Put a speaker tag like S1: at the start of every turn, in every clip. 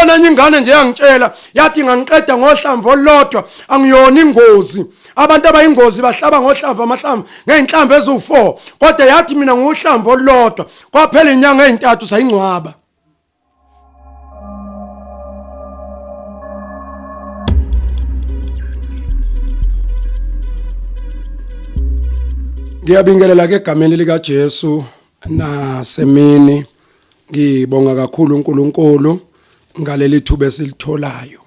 S1: Khona enye ingane nje yangitshela yathi ngangiqeda ngohlamvu olulodwa, angiyona ingozi. Abantu abayingozi bahlaba ngohlamvu amahlamvu ngey'nhlamvu eziwu-4, kodwa yathi mina nguhlamvu olulodwa. Kwaphela inyanga ey'ntathu sayingcwaba. Ngiyabingelela ke egameni lika Jesu nasemini. Ngibonga kakhulu uNkulunkulu ngaleli thuba esilitholayo.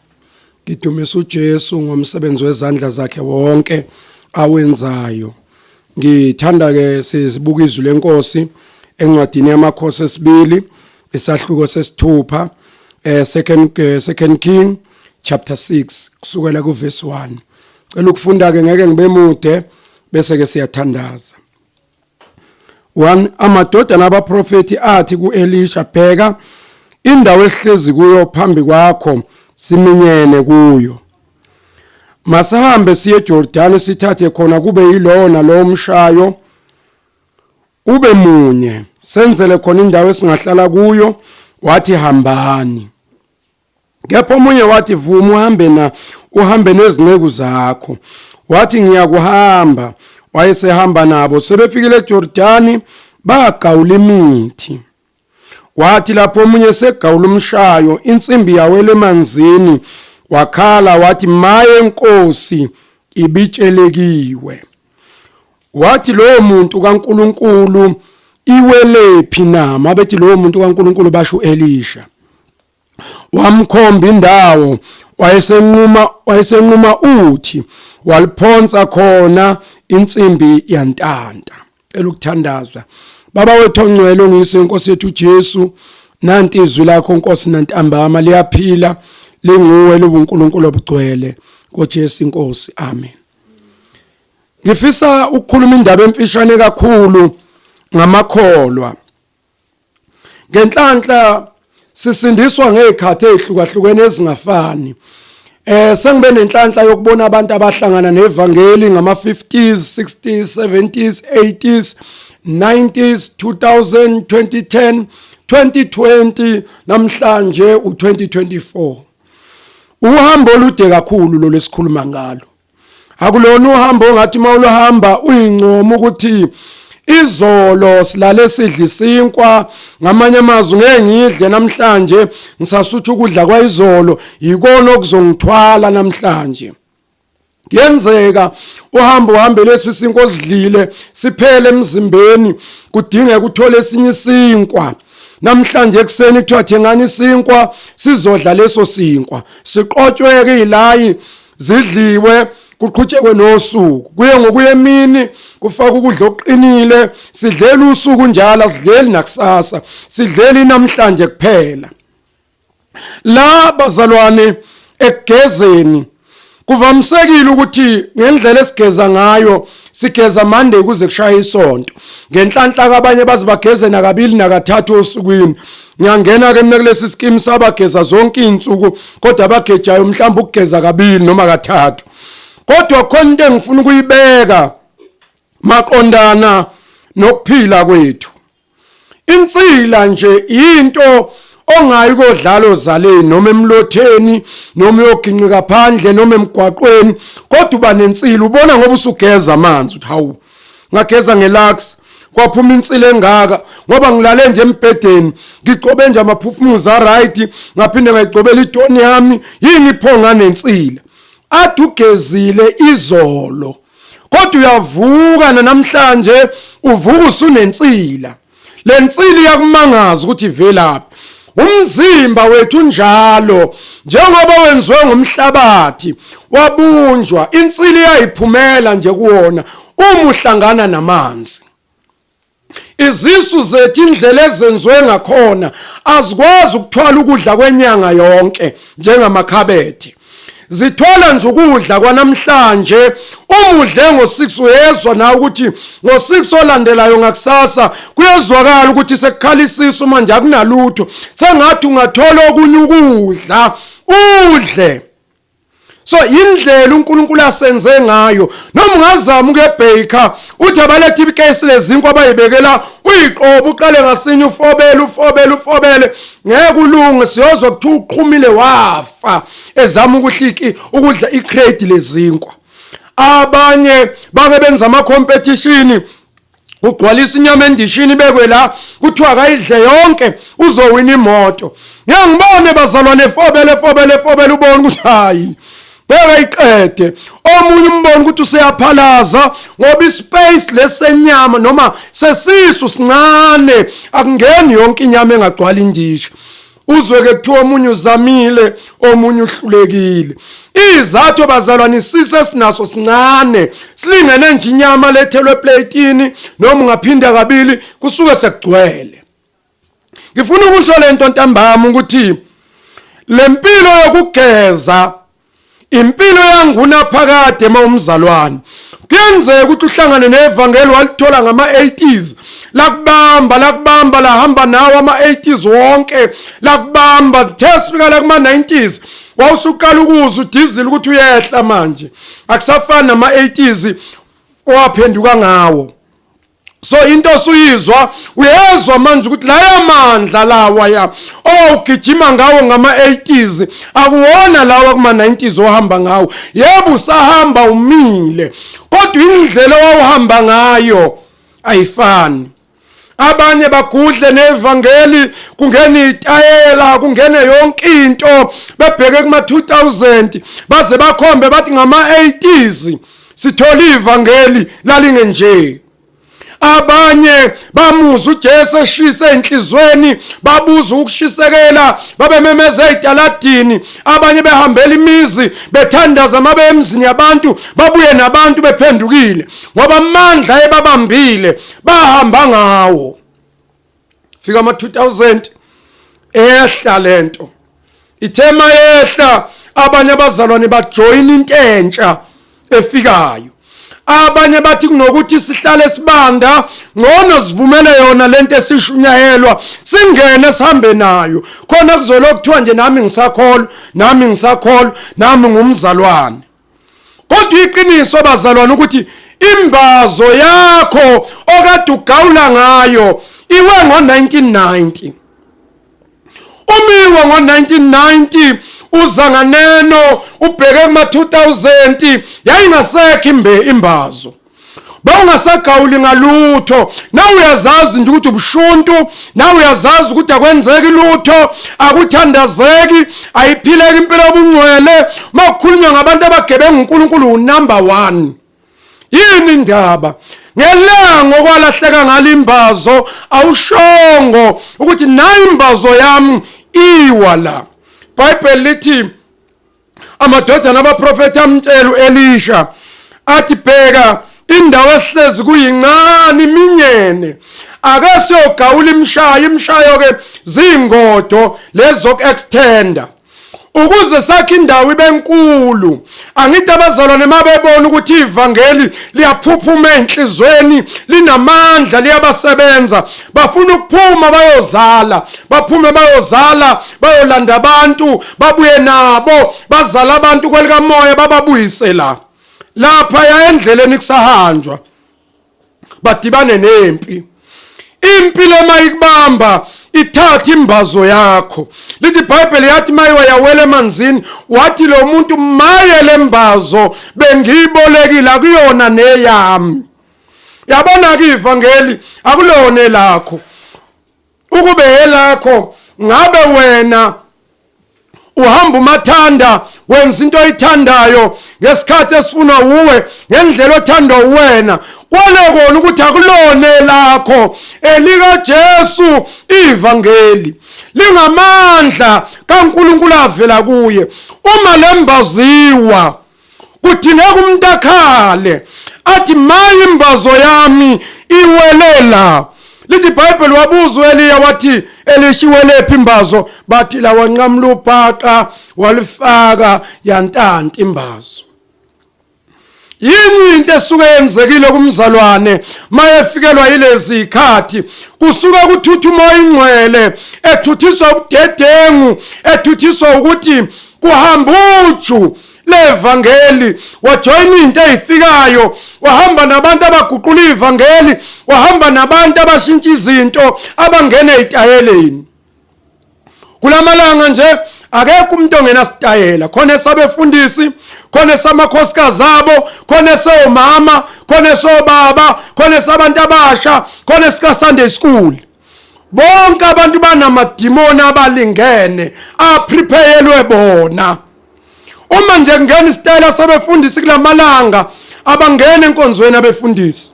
S1: Ngidumisa uJesu ngomsebenzi wezandla zakhe wonke awenzayo. Ngithanda ke sizibuka izwi lenkosi encwadini yamakhosi esibili isahluko sesithupha, second King chapter 6 kusukela ku verse 1. Cela ukufunda ke, ngeke ngibe mude, bese ke siyathandaza. 1 Amadodana abaprofeti athi kuElisha, bheka, indawo esihlezi kuyo phambi kwakho siminyene kuyo. Masihambe siye eJordani, sithathe khona kube yilowo nalowo mshayo ube munye, senzele khona indawo esingahlala kuyo. Wathi, hambani. Kepha omunye wathi, vuma uhambe na uhambe nezinceku zakho. Wathi, ngiyakuhamba. Wayesehamba nabo. Sebefikile eJordani, bagawula imithi. Wathi lapho omunye segawula umshayo, insimbi yawela emanzini, wakhala wathi, maye Nkosi, ibitshelekiwe. Wathi lowo muntu kaNkuluNkulu, iwelephi na? Mabethi lowo muntu kaNkuluNkulu basho uElisha. Wamkhomba indawo, wayesenquma uthi, waliphonsa khona, insimbi yantanta. Elukuthandaza. Baba wethu ongcwele ongiyise inkosi yethu uJesu, nanti izwi lakho Nkosi nantambama liyaphila, linguwe lobuNkulunkulu obugcwele ngoJesu inkosi, amen. Ngifisa ukukhuluma indaba emfishane kakhulu ngamakholwa. Ngenhlanhla sisindiswa ngezikhathi ezihlukahlukene ezingafani. Sengibe nenhlanhla yokubona abantu abahlangana nevangeli ngama 50s, 60s, 70s, 80s, 90s, 2000, 2010, 2020, namhlanje u2024. Uhambo olude kakhulu lo lesikhuluma ngalo. Akulona uhambo ongathi uma uluhamba uyincoma ukuthi izolo silale sidla isinkwa, ngamanye amazwi ngeke ngidle namhlanje, ngisasutha ukudla kwayizolo, yikona okuzongithwala namhlanje. Kuyenzeka uhambe uhambe lesi sinkwa osidlile siphele emzimbeni, kudingeka uthole esinye isinkwa. Namhlanje ekuseni kuthiwa thengani isinkwa sizodla leso sinkwa, siqotshweke izilayi zidliwe, kuqhutshekwe nosuku, kuye ngokuya emini kufaka ukudla okuqinile, sidlela usuku njalo, asidleli nakusasa, sidleli namhlanje kuphela. La bazalwane, ekugezeni kuvamisekile ukuthi ngendlela esigeza ngayo, sigeza Monday kuze kushaye isonto. Ngenhlanhla kabanye baze bageze nakabili nakathathu osukwini. Ngiyangena ke mina kulesi scheme sabageza zonke izinsuku, kodwa abagejayo mhlawumbe ukugeza kabili noma kathathu. Kodwa khona into engifuna ukuyibeka maqondana nokuphila kwethu. Insila nje into ongayi kodlala ozaleni noma emlotheni noma uyoginqika phandle noma emgwaqweni, kodwa uba nensila ubona ngoba usugeza amanzi uthi hawu, ngageza ngelux kwaphuma insila engaka, ngoba ngilale nje embhedeni ngigcobe nje amaphufumuza right, ngaphinde ngayigcobela idoni yami, yini pho nganensila? Ade ugezile izolo, kodwa uyavuka namhlanje, uvuka usunensila. Lensila iyakumangaza ukuthi ivelaphi. Umzimba wethu njalo njengoba wenziwe ngomhlabathi wabunjwa, insila iyayiphumela nje kuwona uma uhlangana namanzi. Izisu zethu indlela ezenziwe ngakhona azikwazi ukuthwala ukudla kwenyanga yonke njengamakhabethe. Zithola nje ukudla kwanamhlanje. Uma udle ngo-6 uyezwa nawe ukuthi ngo-6 olandelayo ngakusasa kuyezwakala ukuthi sekukhala isisu manje, akunalutho, sengathi ungathola okunye ukudla udle. So indlela uNkulunkulu asenze ngayo, noma ungazama ukebheka uthi abalethe ibikesi lezinkwa abayibekela uyiqobo, uqale ngasinye ufobele ufobele ufobele, ngeke ulunge. Siyozwa kuthiwa uqhumile wafa ezama ukuhliki ukudla icrate lezinkwa. Abanye bake benza ama competition, ugcwalisa inyama endishini ibekwe la, kuthiwa akayidle yonke uzowina imoto. Ngeke ngibone bazalwane, fobele fobele fobele, ubone ukuthi hayi, ngeke ayiqede. Omunye umbone ukuthi useyaphalaza ngoba ispace lesenyama noma sesisu sincane, akungeni yonke inyama engagcwala indishi. Uzwe ke kuthiwa omunye uzamile, omunye uhlulekile. Izathu bazalwane, isisi esinaso sincane, silingene nje inyama lethelwe eplatini, noma ungaphinda kabili kusuke sekugcwele. Ngifuna ukusho lento ntambama ukuthi lempilo yokugeza impilo yangunaphakade. Uma umzalwane kuyenzeka ukuthi uhlangane nevangeli walithola ngama-80s, lakubamba lakubamba, lahamba nawo ama-80s wonke, lakubamba the sifika la kuma-90s, wawusuqala ukuzwa udizili ukuthi uyehla manje, akusafani nama-80s owaphenduka ngawo. So into osuyizwa, uyezwa manje ukuthi laya mandla lawa ya owawugijima ngawo ngama-80s akuwona lawa kuma-90s ohamba ngawo. Yebo, usahamba umile, kodwa indlela owawuhamba ngayo ayifani. Abanye bagudle nevangeli, kungena itayela, kungene yonke into, bebheke kuma-2000 baze bakhombe bathi ngama-80s sithola ivangeli lalingenje. Abanye bamuza uJesu eshisa enhlizweni, babuza ukushisekela, babememeza ezitaladini, abanye behambela imizi bethandaza, mabe emzini yabantu babuye nabantu bephendukile, ngoba amandla ebabambile, bahamba ngawo. Fika ama 2000, ehla lento, ithema yehla, abanye abazalwane bajoin into entsha efikayo. Abanye bathi kunokuthi sihlale sibanda, ngcono sivumele yona lento esishunyayelwa, singene sihambe nayo, khona kuzolokhu kuthiwa nje nami ngisakholwa, nami ngisakholwa, nami ngumzalwane. Kodwa iqiniso bazalwane ukuthi imbazo yakho okade ugawula ngayo iwe ngo-1990. Umiwe ngo-1990, uza nganeno ubheke kuma-2000, yayingasekho imbe imbazo, bawungasagawuli ngalutho. Nawe uyazazi nje ukuthi ubushuntu, nawe uyazazi ukuthi akwenzeki lutho, akuthandazeki, ayiphileki impilo yobungcwele. Makukhulunywa ngabantu abagebenga uNkulunkulu, unumber 1. Yini indaba? Ngelanga okwalahleka ngalimbazo awushongo ukuthi nayi imbazo yami iwa la. Bible lithi amadodana abaprofethi amtshela uElisha athi, bheka, indawo esihlezi kuyincane, iminyene, ake siyogawula imshayo. Imshayo ke zingodo lezo extender ukuze sakhe indawo ibe nkulu. Angithi abazalwane mabebona ukuthi ivangeli liyaphuphuma enhlizweni, linamandla, liyabasebenza, bafuna ukuphuma bayozala, baphume bayozala, bayolanda abantu, babuye nabo, bazala abantu kwelikamoya, bababuyise la. Lapha ya endleleni kusahanjwa badibane nempi. Impi le mayikubamba ithatha imbazo yakho. Lithi iBhayibheli yathi mayiwa yawela emanzini, wathi lo muntu, maye, lembazo bengiyibolekile, akuyona neyami. Yabona ke, ivangeli akulona elakho. Ukube elakho ngabe wena uhamba umathanda, wenza into oyithandayo ngesikhathi esifunwa uwe, ngendlela othandwa uwena. Kwale kona ukuthi akulona elakho, elika Jesu. Ivangeli lingamandla kaNkuluNkulu avela kuye. Uma lembaziwa kudingeka umuntu akhale athi, maye, imbazo yami iwele la. Lithi iBhayibheli wabuza uEliya wathi, Elisha, iwelephi imbazo? Bathi la, wanqamula ubhaqa walifaka, yantanta imbazo. Yini into esuke yenzekile kumzalwane mayefikelwa yilezi ikhathi? Kusuka kuthutha umoya ingcwele, ethuthiswa ubudedengu, ethuthiswa ukuthi kuhamba uju. levangeli, wajoyina into ezifikayo, wahamba nabantu abaguqula ivangeli, wahamba nabantu abashintsha izinto, abangena ezitayeleni. Kulamalanga nje akekho umuntu ongenasitayela, khona esabefundisi, khona esamakhosikazi abo, khona esomama, khona esobaba, khona esabantu abasha, khona esika Sunday school. Bonke abantu banamadimoni abalingene aprepayelwe bona. Uma nje kungena isitayela sabefundisi kulamalanga, abangena enkonzweni abefundisi,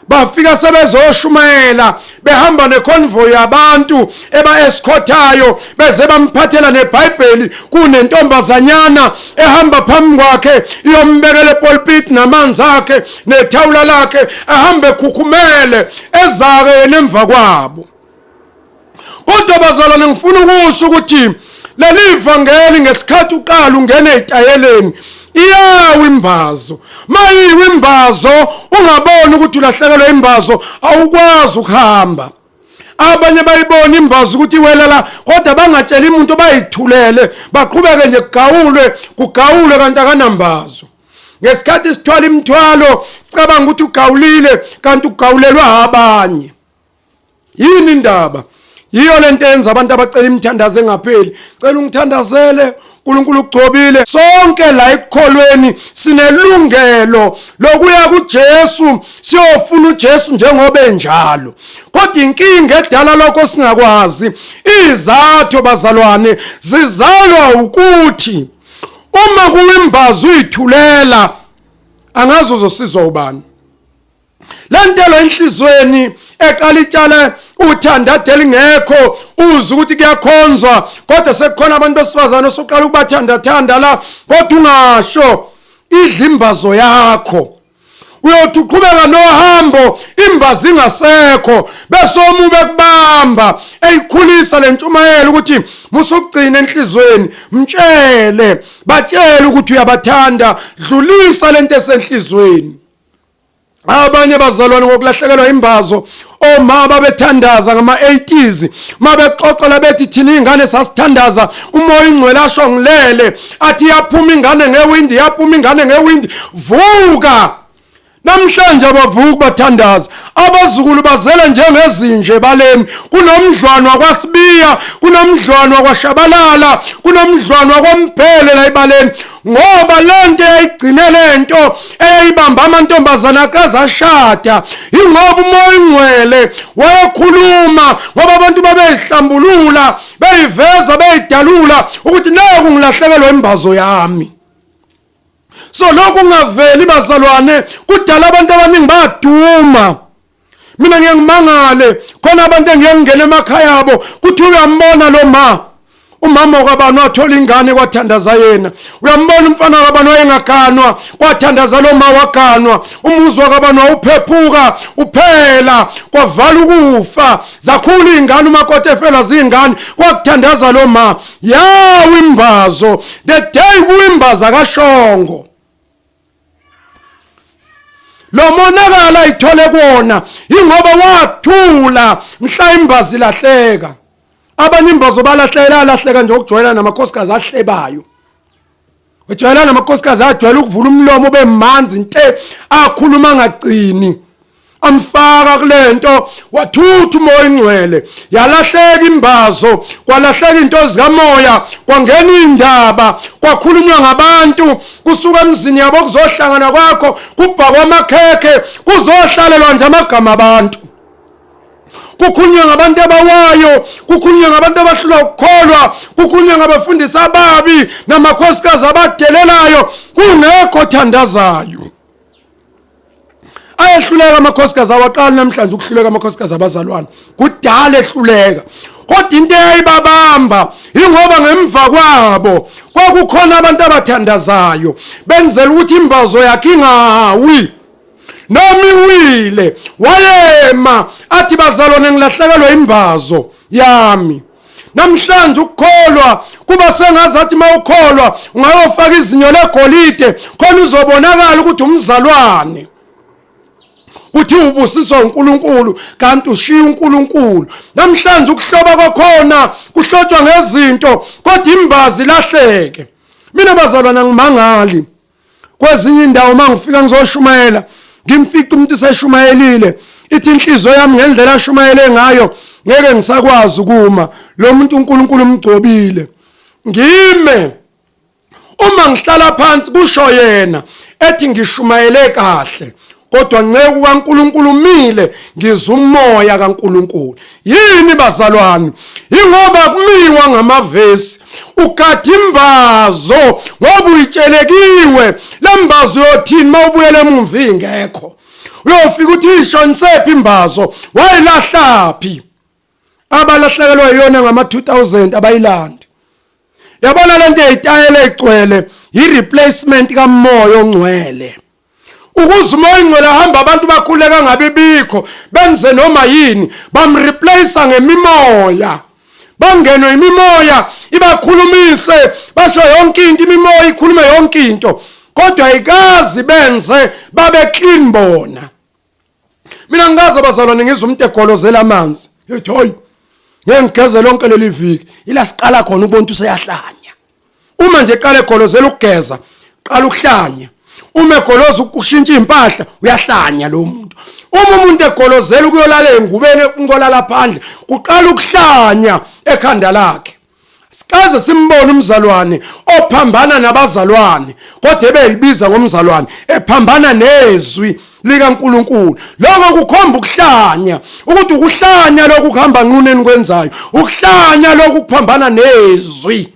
S1: bafika sebezoshumayela behamba neconvoy yabantu eba-escortayo, beze bamphathela neBhayibheli. Kunentombazanyana ehamba phambi kwakhe iyombekela epulpit namanzi akhe nethawula lakhe, ahambe ekhukhumele, ezake yena emva kwabo. Kodwa bazalwane, ngifuna ukusho ukuthi leli vangeli, ngesikhathi uqala ungena ezitayeleni, iyawa imbazo. Mayiwa imbazo, ungaboni ukuthi ulahlekelwa imbazo, awukwazi ukuhamba. Abanye bayibona imbazo ukuthi iwela la, kodwa bangatsheli umuntu, bayithulele, baqhubeke nje, kugawulwe kugawulwe, kanti akanambazo. Ngesikhathi sithwala imithwalo, sicabanga ukuthi ugawulile, kanti ugawulelwa abanye. Yini indaba? Yiyo lento eyenza abantu abacela imithandazo engapheli. Cela ungithandazele, uNkulunkulu ugcobile. Sonke la ekukholweni sinelungelo lokuya kuJesu, siyofuna uJesu njengoba enjalo. Kodwa inkinga edala lokho singakwazi, izathu bazalwane zizalwa ukuthi uma kuwimbazo uyithulela, angazi uzosizwa ubani. Lentelo enhlizweni eqala itshala uthanda elingekho, uze ukuthi kuyakhonzwa, kodwa sekukhona abantu besifazane osuqala ukubathanda thanda la, kodwa ungasho, idla imbazo yakho. Uyothi uqhubeka nohambo, imbazi ingasekho, bese omube kubamba eyikhulisa lentshumayelo ukuthi musukugcina enhlizweni, mtshele, batshele ukuthi uyabathanda, dlulisa lento esenhlizweni. Abanye bazalwane ngokulahlekelwa imbazo, omama babethandaza ngama-80s, mabexoxela bethi thina iy'ngane sasithandaza, umoya ingcwele asho ngilele athi yaphuma ingane ngewindi, yaphuma ingane ngewindi, vuka. Namhlanje abavuki bathandaza, abazukulu bazele njengezinje ebaleni. Kunomdlwane wakwaSibiya, kunomdlwane wakwaShabalala, kunomdlwane wakwaMbhele la ebaleni, ngoba lento eyayigcine, lento eyayibamba amantombazana akazashada, ingoba umoya ingcwele wayekhuluma, ngoba abantu babeyihlambulula, beyiveza, beyidalula ukuthi naku ngilahlekelwa imbazo yami. So lokhu kungaveli bazalwane kudala abantu abaningi baduma. Mina ngiye ngimangale, khona abantu engiye ngingena emakhaya abo, kuthi uyambona lo ma, umama kwabani wathola ingane kwathandaza yena, uyambona umfana kwabani wayengaganwa, kwathandaza lo ma waganwa, umuzi wakabani wawuphephuka uphela, kwavala ukufa, zakhula iy'ngane, umakoti efelwa ziy'ngane, kwakuthandaza lo ma, yawo imbazo. The day kuwimbaza kashongo lo monakala ayithole kuwona, ingoba wathula mhla imbazi lahleka. Abanye imbazo balahleka, alahleka nje ukujwayelana namakhosikazi ahlebayo, ujwayelana namakhosikazi ajwayele ukuvula umlomo ube manzi nte, akhuluma angagcini, amfaka kulento, wathutha umoya ingcwele, yalahleka imbazo, kwalahleka into zikamoya, kwangena indaba, kwakhulunywa ngabantu, kusuka emzini yabo kuzohlangana kwakho, kubhakwa amakhekhe, kuzohlalelwa nje amagama abantu, kukhulunywa ngabantu abawayo, kukhulunywa ngabantu abahlulwa ukukholwa, kukhulunywa ngabafundisi ababi namakhosikazi abadelelayo, kungekho thandazayo. Ayehluleka amakhosikazi, awaqali namhlanje ukuhluleka amakhosikazi abazalwane, kudala ehluleka, kodwa into eyayibabamba ingoba ngemva kwabo kwakukhona abantu abathandazayo, benzela ukuthi imbazo yakhe ingawi. Noma iwile, wayema athi, bazalwane, ngilahlekelwa imbazo yami. Namhlanje ukukholwa kuba sengazathi mawukholwa ungayofaka izinyo legolide khona uzobonakala ukuthi umzalwane, kuthi ubusiswa uNkulunkulu, kanti ushiya uNkulunkulu. Namhlanje ukuhloba kwakhona kuhlotshwa ngezinto, kodwa imbazi lahleke. Mina bazalwana ngimangali kwezinye indawo uma ngifika ngizoshumayela, ngimfica umuntu eseshumayelile, ithi inhliziyo yami ngendlela ashumayele ngayo ngeke ngisakwazi ukuma. Lo muntu uNkulunkulu umgcobile. Ngime uma ngihlala phansi, kusho yena ethi ngishumayele kahle, kodwa nceku kaNkulunkulu umile, ngizwa umoya kaNkulunkulu. Yini bazalwane? Ingoba kumiwa ngamavesi, ugada imbazo ngoba uyitshelekiwe. Lembazo uyothini mawubuyela emuva ingekho? Uyofika uthi ishonisephi imbazo, wayilahlaphi? Abalahlekelwa iyona ngama-2000 abayilandi. Yabona lento eyitayela egcwele i-replacement kamoya ongcwele. Ukuze umoya ongcwele ahamba, abantu bakhuleka ngabe bikho benze noma yini, bamreplace ngemimoya, bangenwe imimoya ibakhulumise, basho yonke into, imimoya ikhulume yonke into, kodwa ayikazi benze babe clean bona. Mina ngikaze bazalwane ngizwe umuntu egolozela amanzi, ethi hoyi ngeke ngigeze lonke leli viki. Ila siqala khona ukubona ukuthi useyahlanya. Uma nje eqala egolozela ukugeza, qala ukuhlanya. Uma egoloza ukushintsha impahla, uyahlanya lo muntu. Uma umuntu egolozela ukuyolala engubeni, ukolala phandle, kuqala ukuhlanya ekhanda lakhe. Sikaze simbone umzalwane ophambana nabazalwane kodwa ebeyibiza ngomzalwane, ephambana nezwi likaNkuluNkulu. Lokho kukhomba ukuhlanya, ukuthi ukuhlanya lokhu kuhamba nquneni kwenzayo, ukuhlanya lokhu kuphambana nezwi.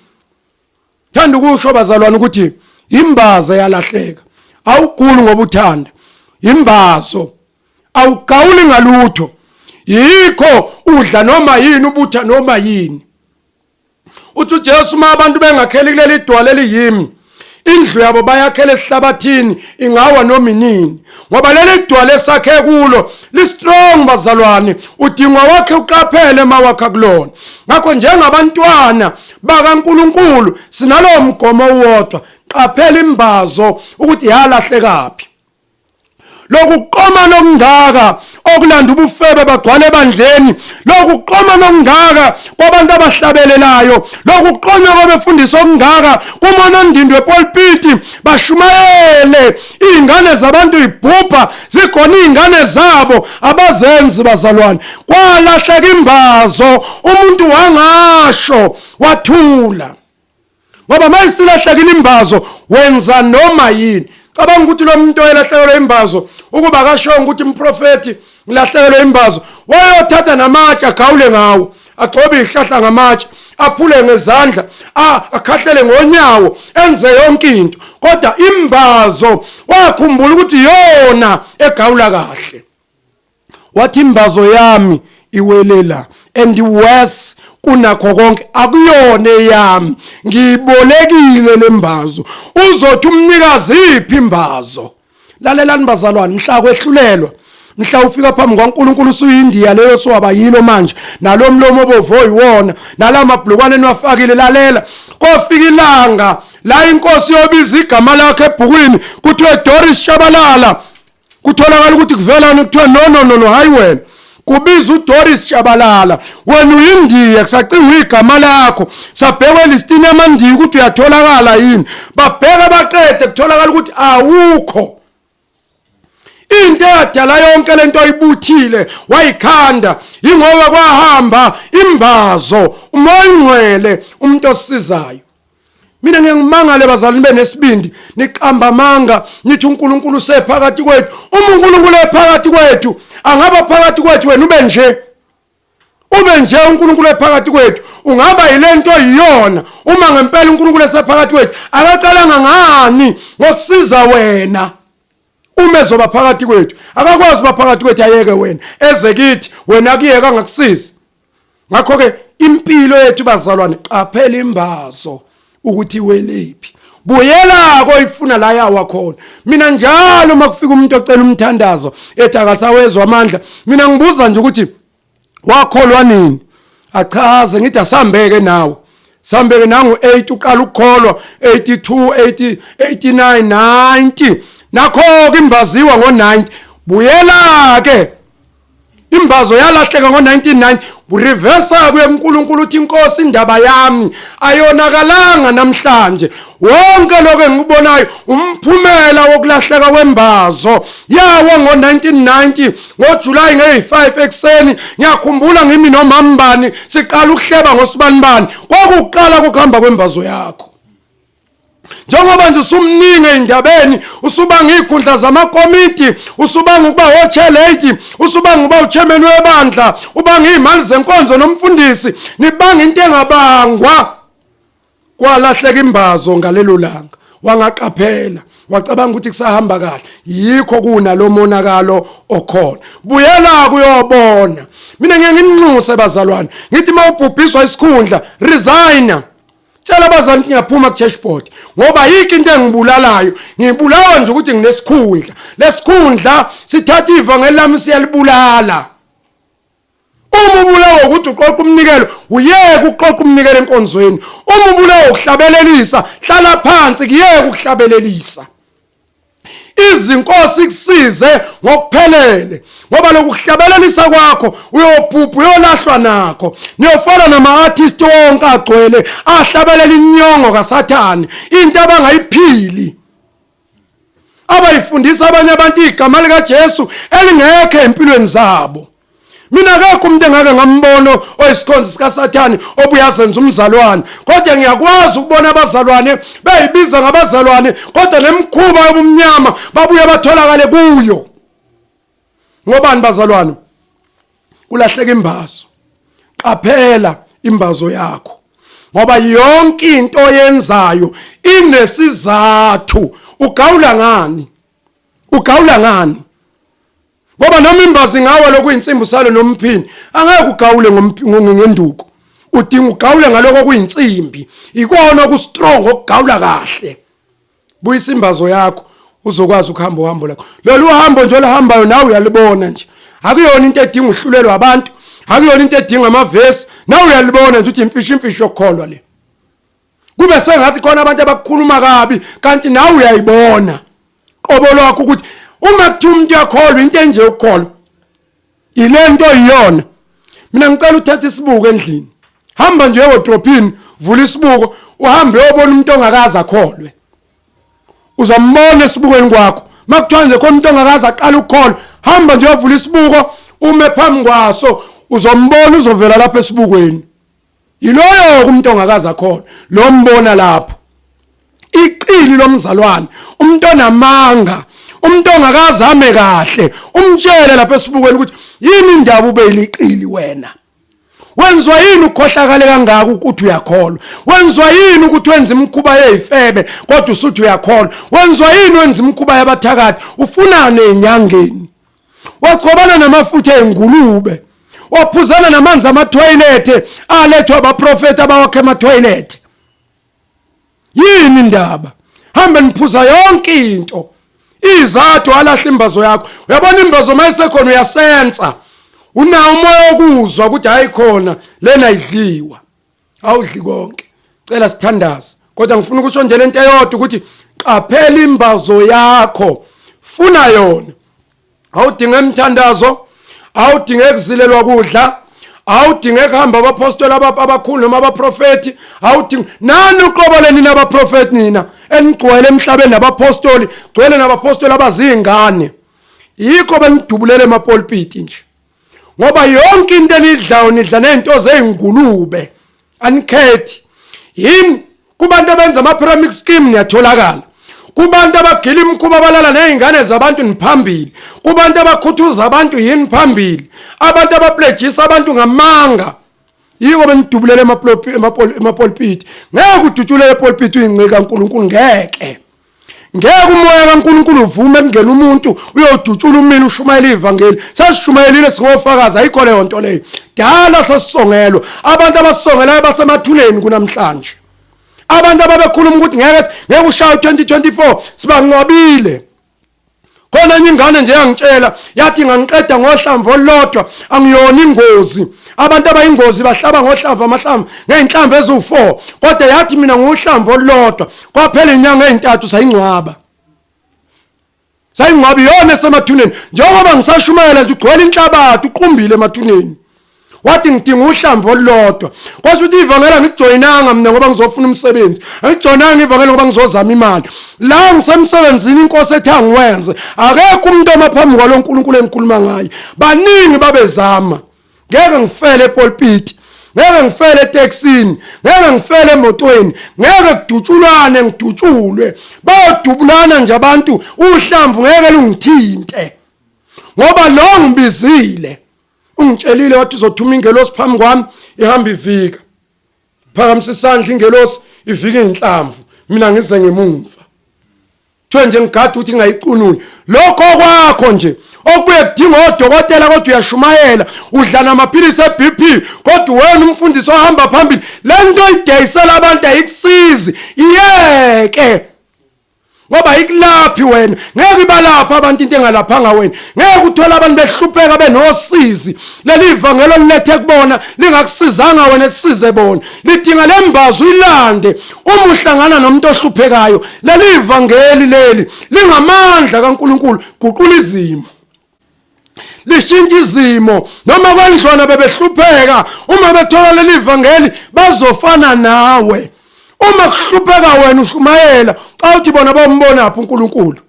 S1: Thanda ukusho bazalwane ukuthi imbazo yalahleka. Awuguli ngoba uthanda, imbazo awugawuli ngalutho, yikho udla noma yini, ubutha noma yini. Uthi uJesu uma abantu bengakheli kuleli dwala eliyimi, indlu yabo bayakhela esihlabathini, ingawa noma inini, ngoba leli dwala esakhe kulo li-strong bazalwane. Udingwa wakhe uqaphele mawakha kulona. Ngakho njengabantwana bakaNkuluNkulu sinalowo mgomo owodwa, qaphela imbazo ukuthi yalahlekaphi. Lokuqoma lokungaka okulanda ubufebe bagcwala ebandleni, lokuqoma lokungaka kwabantu abahlabelelayo, lokuqonywa kwabefundisi okungaka kumonondindwe epulpiti, bashumayele izingane zabantu ibhubha zikhona izingane zabo abazenzi bazalwane. Kwalahleka imbazo, umuntu wangasho wathula, ngoba mayisilahlekile imbazo wenza noma yini. Cabanga ukuthi lo muntu oyelahlekelwe imbazo, ukuba akashongo ukuthi umprofethi ngilahlekelwe imbazo, wayothatha namatshe agawule ngawo, agxobe ihlahla ngamatshe, aphule ngezandla, akhahlele ngonyawo, enze yonke into, kodwa imbazo wakhumbula ukuthi yona egawula kahle. Wathi imbazo yami iwelela, and worse kunakho konke akuyona eyami, ngiyibolekile lembazo. Uzothi umnikazi iphi imbazo? Lalelani bazalwane, mhla kwehlulelwa, mhla ufika phambi kwaNkulunkulu usuyindiya leyo siwaba yilo manje, nalo mlomo obovu oyiwona, nalamabhlukwane eniwafakile, lalela, kofika ilanga la inkosi yobiza igama lakho ebhukwini, kuthiwe Doris Shabalala, kutholakala ukuthi kuvelani, kuthiwa no no no no, hayi wena, kubiza uDoris Tshabalala, wena uyindiya, kusacinga igama lakho, sabhekwe listini yamandiya ukuthi uyatholakala yini, babheke baqede, kutholakala ukuthi awukho. Into eyadala yonke lento oyibuthile wayikhanda ingoba kwahamba imbazo, umoya ongcwele, umuntu osisizayo. Mina ngeke ngimangale bazali nibe nesibindi niqamba amanga nithi uNkulunkulu usephakathi kwethu. Uma uNkulunkulu ephakathi kwethu, angaba phakathi kwethu wena ube nje, ube nje uNkulunkulu ephakathi kwethu, ungaba yilento oyiyona. Uma ngempela uNkulunkulu esephakathi kwethu, akaqalanga ngani ngokusiza wena? Uma ezoba phakathi kwethu, akakwazi uba phakathi kwethu ayeke wena, eze kithi wena kuyeka angakusizi. Ngakho ke impilo yethu bazalwane, qaphela imbazo ukuthi iwelephi, buyela koyifuna la yawa khona. Mina njalo uma kufika umuntu ocela umthandazo ethi akasawezwa amandla, mina ngibuza nje ukuthi wakholwa nini, achaze, ngithi asambeke nawe, sambeke nangu 8 uqala ukukholwa 82, 80, 89, 90, nakho ke imbaziwa ngo 90. Buyela ke, imbazo yalahleka ngo-1990. Reversa kuye uNkulunkulu uthi, inkosi, indaba yami ayonakalanga namhlanje. Wonke lokho engikubonayo umphumela wokulahleka kwembazo yawo ngo-1990 ngoJuly ngeyi-5 ekuseni. Ngiyakhumbula ngimi nomambani siqala ukuhleba ngosibanibani, kwakuqala ukuhamba kwembazo yakho. Njengoba nje usumningi ey'ndabeni, usubanga iy'khundla zamakomiti, usubanga ukuba o-chair, usubanga ukuba uchairman webandla, ubanga iy'mali zenkonzo nomfundisi, nibanga into engabangwa. Kwalahleka imbazo ngalelo langa, wangaqaphela, wacabanga ukuthi kusahamba kahle. Yikho kunalo monakalo okhona. Buyela kuyobona. Mina ngeke nginxuse bazalwane, ngithi mawubhubhiswa isikhundla, resign. Tshela abazali ukuthi ngiyaphuma ku-church board ngoba yikho into engibulalayo. Ngibulawa nje ukuthi nginesikhundla, lesikhundla sithatha ivangeli lami siyalibulala. Uma ubulawa ukuthi uqoqa umnikelo, uyeke uqoqa umnikelo enkonzweni. Uma ubulawa ukuhlabelelisa, hlala phansi, kuyeke ukuhlabelelisa. Izinkosi kusize ngokuphelele, ngoba lokuhlabelelisa kwakho uyobhubha, uyolahlwa nakho. Niyofana nama-artist wonke agcwele ahlabelela inyongo kaSathane, into abangayiphili, abayifundisa abanye abantu igama likaJesu elingekho empilweni zabo. Mina akekho umuntu engake ngambona oyisikhonzi sikaSathane obuye azenza umzalwane, kodwa ngiyakwazi ukubona abazalwane beyibiza ngabazalwane kodwa nemikhuba yobumnyama babuye batholakale kuyo. Ngobani bazalwane? Kulahleka imbazo. Qaphela imbazo yakho, ngoba yonke into oyenzayo inesizathu. Ugawula ngani? Ugawula ngani? Ngoba noma imbazi ngawe lokuyinsimbi usale nomphini, angeke ugawule ngenduku. Udinga ugawule ngaloko kuyinsimbi, ikona okustrong okugawula kahle. Buyisa imbazo yakho, uzokwazi ukuhamba uhambo lakho. Lolu hambo nje oluhambayo nawe uyalibona nje, akuyona into edinga uhlulelwa abantu, akuyona into edinga amavesi. Nawe uyalibona nje ukuthi imfisha imfisha yokukholwa le. Kube sengathi khona abantu abakukhuluma kabi, kanti nawe uyayibona qobo lwakho ukuthi uma kuthiwa umuntu uyakholwa, into enje ukukholwa ile nto iyona. Mina ngicela uthathe isibuko endlini, hamba nje ewodrophini, vula isibuko, uhambe uyobona umuntu ongakaze akholwe. Uzambona esibukweni kwakho. Makuthiwa nje khona umuntu ongakaze aqala ukukholwa, hamba nje uyovula isibuko, ume phambi kwaso, uzombona, uzovela lapha esibukweni. Yiloyo umuntu ongakaze akholwe lo mbona lapho. Iqili lomzalwane, umuntu onamanga, umuntu ongakaze ame kahle, umtshele lapha esibukweni ukuthi yini indaba ube yiliqili wena. Wenziwa yini ukukhohlakale kangaka ukuthi uyakholwa? Wenziwa yini ukuthi wenze imikhuba yezifebe kodwa usuthi uyakholwa? Wenziwa yini wenza imikhuba yabathakathi? Ufunane enyangeni? Wagcobana namafutha engulube, waphuzana namanzi amathoyilethe alethwa abaprofeti abawakhe emathoyilethe. Yini indaba? Hambe niphuza yonke into. Izathu alahla imbazo yakho. Uyabona imbazo mayisekhona uyasensa, unawo umoya wokuzwa ukuthi hayi khona lena idliwa. Awudli konke. Cela sithandaze, kodwa ngifuna ukusho nje lento eyodwa ukuthi qaphela imbazo yakho, funa yona. Awudinge imthandazo, awudinge kuzilelwa kudla, awudinge kuhamba abapostoli abakhulu noma abaprofeti, awudinge nani uqobo leni nabaprofeti nina enigcwele emhlabeni nabapostoli, gcwele nabapostoli abazingane. Yikho benidubulela emapulpiti nje, ngoba yonke into enidlayo nidla nezinto zeyingulube, anikhethi. Yini kubantu abenza ama-pyramid scheme niyatholakala, kubantu abagila imikhuba abalala nezingane zabantu niphambili, kubantu abakhuthuza abantu yini phambili, abantu abaplejisa abantu ngamanga. Yiko benidubulela emapulpiti. Ngeke udutshulele epulpiti uyincika kaNkulunkulu, ngeke. Ngeke umoya kaNkulunkulu uvume kungena umuntu uyodutshula umile ushumayela ivangeli. Sesishumayelile, singofakazi, ayikho leyo nto leyo. Dala sesisongelwa. Abantu abasongelayo basemathuneni kunamhlanje. Abantu ababekhuluma ukuthi ngeke ngeke ushaye 2024 sibangcwabile. Khona enye ingane nje yangitshela yathi ngangiqeda ngohlamvu olulodwa, angiyona ingozi. Abantu abayingozi bahlaba ngohlamvu amahlamvu ngey'nhlamvu eziwu-4, kodwa yathi mina ngohlamvu olulodwa. Kwaphela inyanga ey'ntathu sayingcwaba, sayingcwaba iyona esemathuneni. Njengoba ngisashumayela nje ugcwele inhlabathi, uqumbile emathuneni. Wathi ngidinga uhlamvu olulodwa. Kwase uthi ivangeli angikujoyinanga mina ngoba ngizofuna umsebenzi. Angijoyinanga ivangeli ngoba ngizozama imali. La ngisemsebenzini inkosi ethi angiwenze. Akekho umuntu omaphambi kwaloNkulunkulu engikhuluma ngaye. Baningi babezama. Ngeke ngifele epulpit. Ngeke ngifele etekisini, ngeke ngifele emotweni, ngeke kudutshulwane ngidutshulwe. Bayodubulana nje abantu, uhlamvu ngeke lungithinte. Ngoba lo ngibizile. Ungitshelile wathi uzothuma ingelosi phambi kwami ihamba ivika. Phakamisa isandla ingelosi ivika inhlamvu, mina ngize ngemumva. Kuthiwe nje ngigade ukuthi ngingayicunuli. Lokho kwakho nje okubuye kudinga odokotela kodwa uyashumayela udla namaphilisi e-BP kodwa wena umfundisi ohamba phambili le nto idayisela abantu ayikusizi iyeke ngoba ayikulaphi wena ngeke ibalapha abantu into engalaphanga wena ngeke uthole abantu behlupheka benosizi leli vangelo lilethe kubona lingakusizanga wena lisize bona lidinga lembazo uyilande uma uhlangana nomuntu ohluphekayo leli vangeli leli lingamandla kaNkuluNkulu guqula izimo lishintsha izimo noma kwendlwana bebehlupheka uma bethola leli vangeli bazofana nawe uma kuhlupheka wena ushumayela xa uthi bona bombona phi uNkulunkulu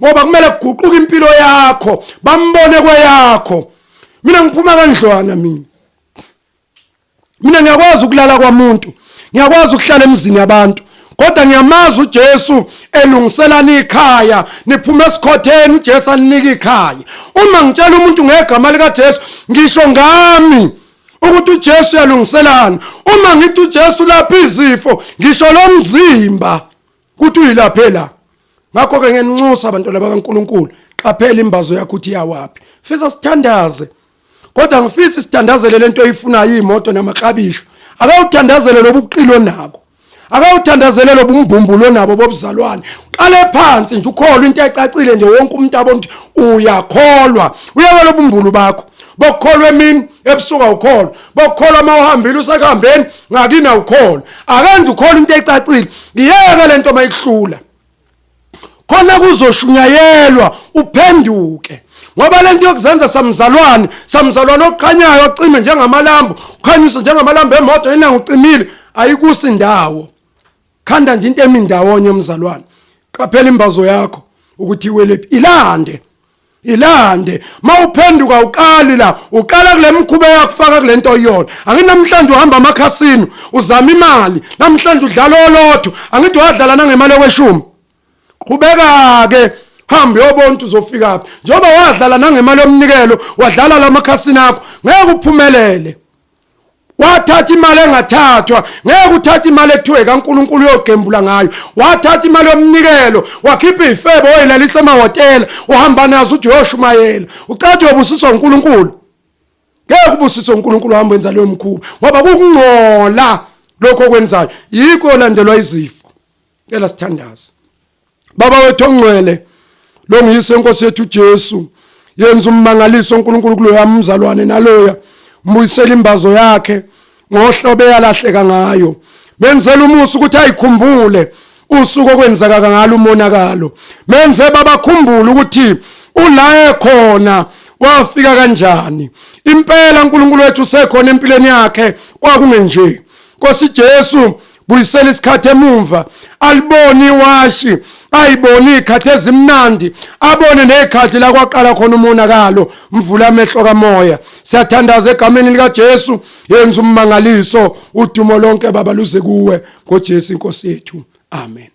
S1: ngoba kumele kuguquke impilo yakho bambone kweyakho mina ngiphuma kandlwana mina mina ngiyakwazi ukulala kwamuntu ngiyakwazi ukuhlala emzini yabantu kodwa ngiyamazi uJesu elungiselana ikhaya niphuma esikhotheni uJesu aninike ikhaya uma ngitshela umuntu ngegama likaJesu ngisho ngami ukuthi uJesu uyalungiselana uma ngithi uJesu lapha izifo ngisho lomzimba ukuthi uyilaphe la ngakho ke ngiyanxusa abantwana bakaNkuluNkulu qaphela imbazo yakho ukuthi iyawaphi fisa sithandaze kodwa ngifisa sithandazele lento oyifunayo imoto namaklabisho akawuthandazele lobu buqilo nako akawuthandazele lobu mbumbulo nabo bobuzalwane qale phansi nje ukholwa into ecacile nje wonke umuntu abona ukuthi uyakholwa uyeke lobumbulu bakho bokukholwa emini ebusuku awukholwa bokukholwa uma uhambile usekuhambeni ngakini awukholwa akenze ukholwa into ecacile ngiyeke lento mayikuhlula khona kuzoshunyayelwa uphenduke ngoba lento yokuzenza samzalwane samzalwane oqhanyayo ocime njengamalambu ukhanyise njengamalambu emoto inanga ucimile ayikusi ndawo khanda nje into emi ndawonye mzalwane qaphela imbazo yakho ukuthi iwelephi ilande ilande mawuphenduka uqali la uqala kule mkhuba yakufaka kulento oyona angithi namhlanje uhamba amakhasino uzama imali namhlanje udlala olotho angithi wadlala nangemali yokweshumi qhubeka ke hambe uyobona ukuthi uzofika phi njengoba wadlala nangemali yomnikelo wadlala lamakhasino akho ngeke uphumelele wathatha imali engathathwa ngeke uthathe imali ekuthiwe kaNkuluNkulu uyogembula ngayo wathatha imali yomnikelo wakhipha ifebo oyilalisa emahhotela uhamba nazo uthi uyoshumayela ucathi uyobusiswa uNkulunkulu ngeke ubusiswe uNkulunkulu uhamba wenza leyo mkhuba ngoba kukungcola lokho okwenzayo yikho landelwa izifo cela sithandaze Baba wethu ongcwele lo nguyise inkosi yethu uJesu yenza ummangaliso uNkulunkulu kuloya mzalwane naloya mbuyisela imbazo yakhe ngohlobo eyalahleka ngayo benzela umusa ukuthi ayikhumbule usuku okwenzeka ngalo umonakalo menze babakhumbule ukuthi ula ekhona wafika kanjani impela uNkulunkulu wethu usekhona empilweni yakhe kwakungenje Nkosi Jesu buyisela isikhathi emumva aliboni iwashi ayiboni ikhathi ezimnandi abone nezikhathi la kwaqala khona umonakalo mvula amehlo kamoya siyathandaza egameni lika Jesu yenza ummangaliso udumo lonke baba luze kuwe ngoJesu inkosi yethu amen.